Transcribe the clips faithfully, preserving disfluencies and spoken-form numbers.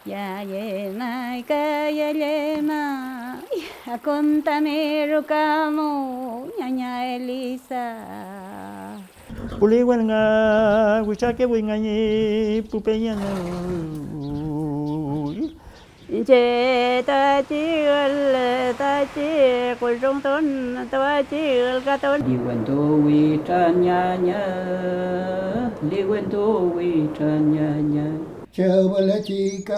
Yallemay ka yallemay, akontami rukamu ñaña Elisa. Puliwen nga witrakefuy nga ñi pu peñenew. Iñche tachi ül, tachi kullungtun, tüfachi ülkatun. Liwentu witran ñaña, liwentu witran ñaña. Chew wülechika,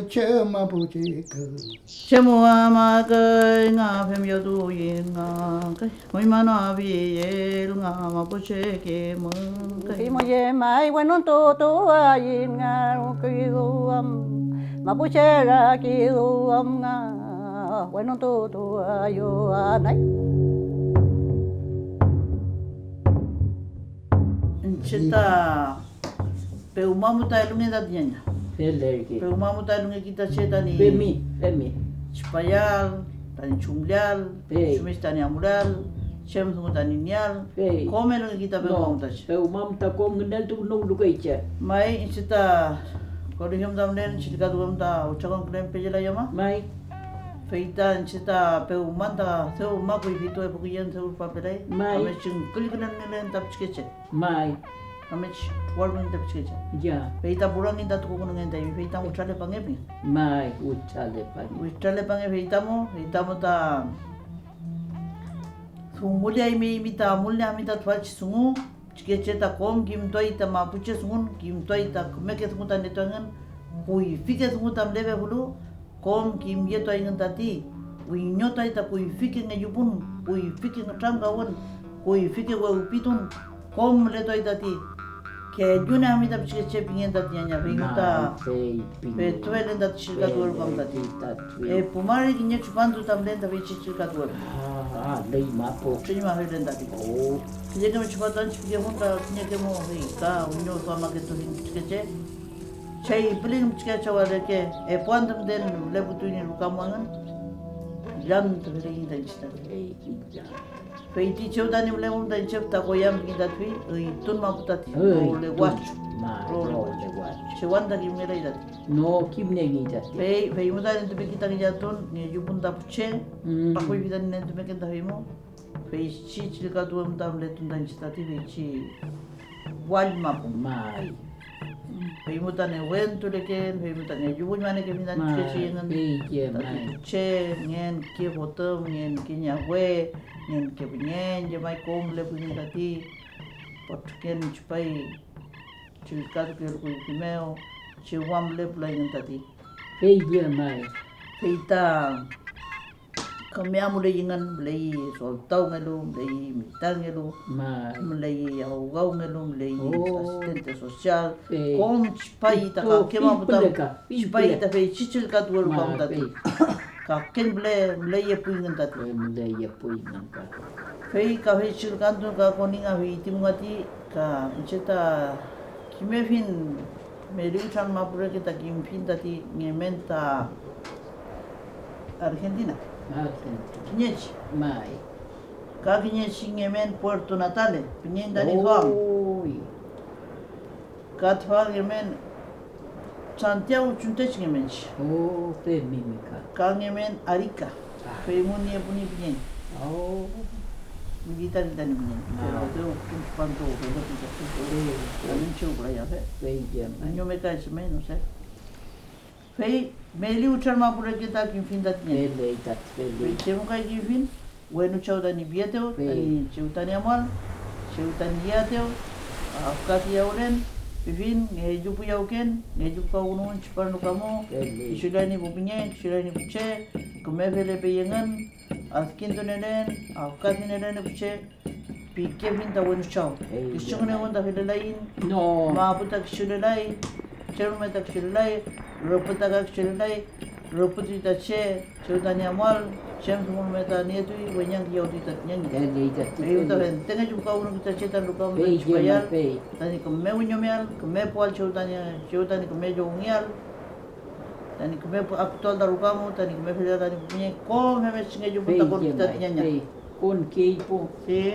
chew mapuchika. Chem uwamakey nga femyotuyin nga kay, oñmanoafiel nga mapuchekemün kay. Fimo llemay wenuntutuayin nga kiduam, mapuche rakiduam nga wenuntutuayu anay. Iñche ta Pewma mu ta elungen tati ñaña. Felerke. Pewma mu ta elungeki ta che tani Femi, femi. Chipayal, tani chumleal, Fey. Chumech tani amuleal, chem dungu tani nieal, Fey. Kom elungeki ta pewma mu ta che. Pewma mu ta kom ngüneltukünukey che. May, iñche ta colegio mu ta mülen, chillkatuwe mu ta otrakonkülen peyelayaw ma. May. Fey ta iñche ta pewman ta dew ma kuyfitu epu küyen dew papelay. May. Kame chüngküllkülen ngünen ta pichikeche. May. Kame truwalkülen ta pichikeche. Ya. Fey ta purangin ta tukukünungen ta eymi, fey ta witralepange pi. May, witralepange. Witralepange fey ta mo, fey ta mo ta dunguleaymi eymi ta amulnieami ta tüfachi dungu, pichikeche ta kom kimtuay ta mapuche dungun, kimtuay ta kümeke dungu ta nietuengen, kuyfike dungu ta mülepefulu, Kom kimyetuayngün tati, wiñotuay ta kuyfike ngellupun, kuyfike nütramkawün, kuyfike wewpitun, kom mületuay tati. Kellunieami ta pichikeche pingen tati ñaña, fey ta petu felen tati chillkatuwe ruka am tati. Epu mari kiñe tripantu ta mülen ta feychi chillkatuwe. Trüñmafelen tati. Kiñeke mew tripantu anchi pikefun ta kiñeke mo, fey ka wiñoduamaketufiñ pichikeche. Chey püling pichikeche wesa reke, epu antü müten müleputuy ñi ruka mu engün, llantufeleyiñ ta iñche tati. Fey ti chew tani mülemum ta iñche füta koyam kiñe tati, üytun mapu tati, role wachu, role wachu. Chewan ta kimngelay tati. No kimniengey tati. Fey, feymu ta nentupeki ta ngillatun, ngellupun ta pu che, pakuyfi tani nentumeken ta feymu. Feychi chillkatuwe mu ta mületun ta iñche tati feychi wall mapu. May. Feymu ta newentuleken, feymu ta ngelluwüñmanekefiñ ta pichikeche engün, tati pu che, ngen ke fotüm, ngen ke ñawe, ngen ke püñeñ, llemay kom mülepuyngün tati. Potrüken chipay chillkatukelu kuyfi mew, chew am mülepulayngün tati. Fey llemay. Fey ta Küme amuleyngün, müley soldawngelu, müley militarngelu, müley abogawngelu, müley asistente social, kom chipay ta kake mapu ta, chipay ta feychi chillkatuwe ruka am tati. Kaken püle müleyepuyngün tati. Fey ka feychi chillkantun ka koninga feytimu tati, ka iñche ta kimefiñ. Meli witran mapu reke ta kimfiñ tati ngemen ta Argentina. Argentina. Kiñechi. May. Ka kiñechi ngemen Puerto Natale, püñeñ tañi duam. Ka tüfa ngemen Santiago chuntechi ngemenchi. Oh, femimi ka. Ka ngemen Arica. Fey mu niepuni püñeñ. Oh. Militar tani püñeñ. Pero dew tripantu, pero tripantu. También chew por allá, fe. Año me cae ese mes, no sé. Fey meli witran mapu reke ta kimfiñ tati ñaña. Fey chem kay kimfiñ, wenu chaw tañi pietew, tañi chew tañi amual, chew tañi yeaetew, afkatiyawlen, pifin, ngellupuyawken, ngellupukawkünuwün tripan ruka mu, kisulay ñi pu püñeñ, kisulay ñi pu che, küme felepey engün, adkintunelen, afkatunelen pu che, pikefiñ ta wenu chaw. Kisu ngünewün ta felelaiñ, mapu ta kisulelay, che rume ta kisulelay, rüpü ta ka kisulelay, rüpütuy ta che, chew tañi amual, chem dungu rume ta nietuy, weñangkiyawtuy tati ñañi. Fey ta fente ngellupukawkünuy ta che ta ruka mu ta chipayal, tañi küme wiñomeael, küme puael chew tañi, chew tañi küme llowngeael, tañi küme pu-, aktuael ta ruka mu, tañi küme feleael tañi pu püñeñ, kom femngechi ngellupun ta konki tati ñaña. Konkey po. Sí,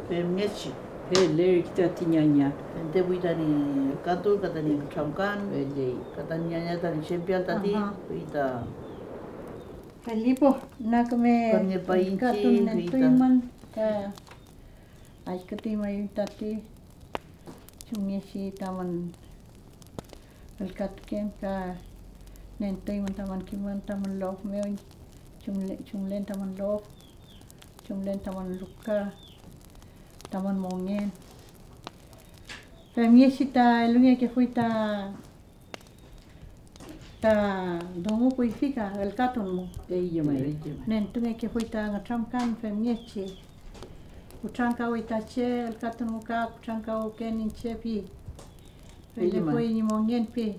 femngechi. Felerki tati ñaña. Fentepuy tañi ülkatun ka tañi nütramkan. Feley. Ka tañi ñaña tañi chepial tati, aha, fey ta. Felipo, na küme ülkatun nentuymün, ka allkütuñmayu tati chumngechi tamün ülkatuken ka nentuymün tamün kimün tamün lof mew, chumle-, chumlen tamün lof, chumlen tamün ruka, tamün mongen. Femngechi ta elungekefuy ta, ta dungu kuyfi ka ülkatun mu. Eyu may. Nentungekefuy ta ngütramkan femngechi. Kutrankawi ta che ülkatun mu ka kutrankawken iñche pi. Felefuy ñi mongen pi.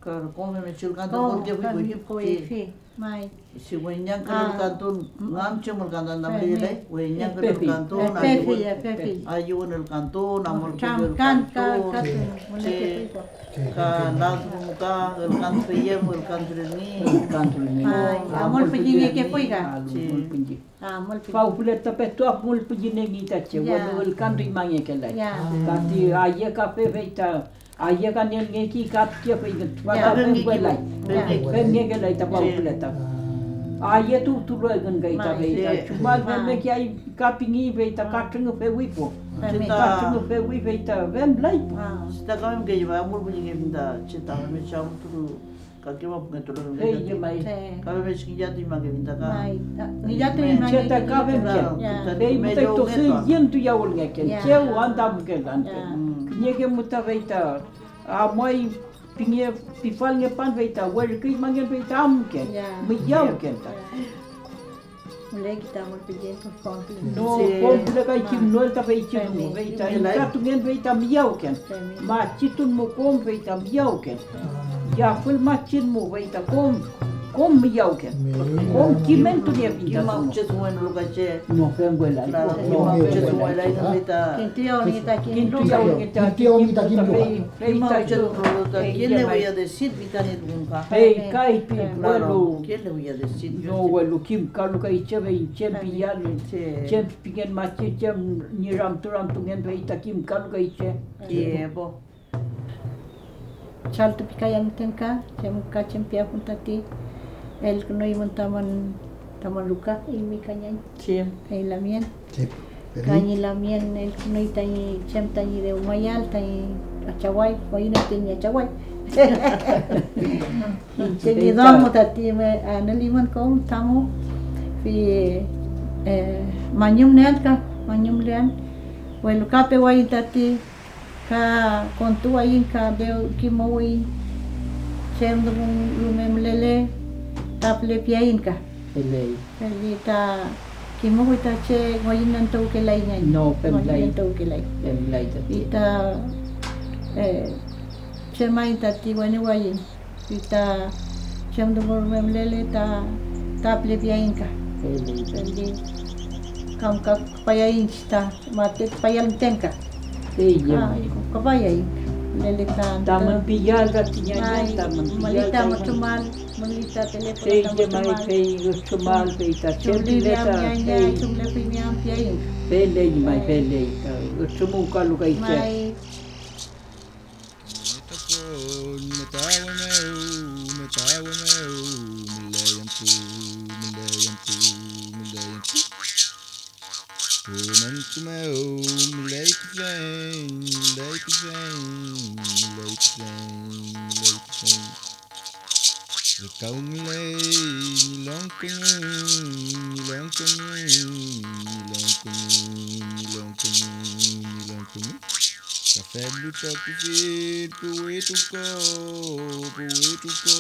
Claro, kom femngechi ülkantun, kom porque fui kuyfi. May. Si weñangkülelu kantun, ngam chem ülkantun ta müleyelay, weñangkülelu kantun, ayüwün, ayüwün ülkantun, amulkütu ülkantun, che, ka lan dungu ka ülkantufeyem, ülkantulelmi. May, amulpüllüngekefuy ka. Che. Fawpüle ta petu amulpüllünengi ta che, welu ülkantuñmangekelay. Tati ayekafe fey ta ayekanielngeki ka pikefey, tüfa ta femngelay. Femngekelay ta fawpüle ta. Ayetuwtulu engün kay ta fey ta chumal femmekeay ka pingi fey ta katrüngüfewi po. Katrüngüfewi fey ta femlay po. Ka femngechi amulpüllüngefiñ ta che ta femngechi amultulu. Kake mapu ngentulu. Fey llemay. Ka femngechi ngillatuñmakefiñ ta ka. Che ta ka femken. Fey mu ta to feyentuyawülngeken. Chew anta amukelu ante. Kiñeke mu ta fey ta amuay pinge pifalngepan fey ta werküñmangen fey ta amken. Miyawken ta. Müley kitamul püllü, pues, komple. No, komple kay kimnoel ta feychi dungu, fey ta ülkatungen fey ta miyawken. Machitun mu kom fey ta miyawken. Yafül machin mu fey ta kom, kom miyawken. Kom kimentuniefiñ ta dungu. No femwelay. Kintuyawnge ta kimnoel. Fey ta ¿quién le voy a decir? Fey kay pi, welu, ¿quién le voy a decir? No, welu kimkalu kay che fey chem piyan, chem pingen machi, chem ñi ramturamtungen, fey ta kimkalu kay che. Tiempo. Chaltu pikayan müten ka, chem ka chem piafun tati, elkünuymün tamün, tamün ruka, eymi ka ñañ. Fey lamien. Ka ñi lamien elkünuy tañi chem tañi dewmayal tañi achaway, oyünetuy ñi achaway. Iñche ñi domo tati me anülimün kom tamu, fey, eh, mañumniean ka, mañumlean, welu ka pewayiñ tati, ka kontuwayiñ ka dew kimuwiñ chem dungu rume mülele, ka püle piayiñ ka. Feley. Feli ta kimuwi ta che ngüyünentuwkelay ñi. No, femlay. Ngüyünentuwkelay. Femlay tati. Y ta, eh, che may tati wenu wayiñ. Y ta chem dungu rume mülele ta, ta püle piayiñ ka. Feley. Feli kam ka küpayaiñ ta mate küpayal müten ka. Fey llemay. Küpayaiñ. Mülele ta. Tamün piyal tati ñaña, tamün piyal. Mülita mütrümal. Fey llemay, fey ütrümal, fey ta chem pile ta, fey. Feley may, feley ta ütrümuwkalu kay che. Wünentu mew müley tüfey, müley tüfey, müley tüfey, müley tüfey. Rekawmüley ñi longkongen, ñi longkongen, ñi longkongen, ñi longkongen, ñi longkongen. Ka femlu trokifil puwituko, puwituko,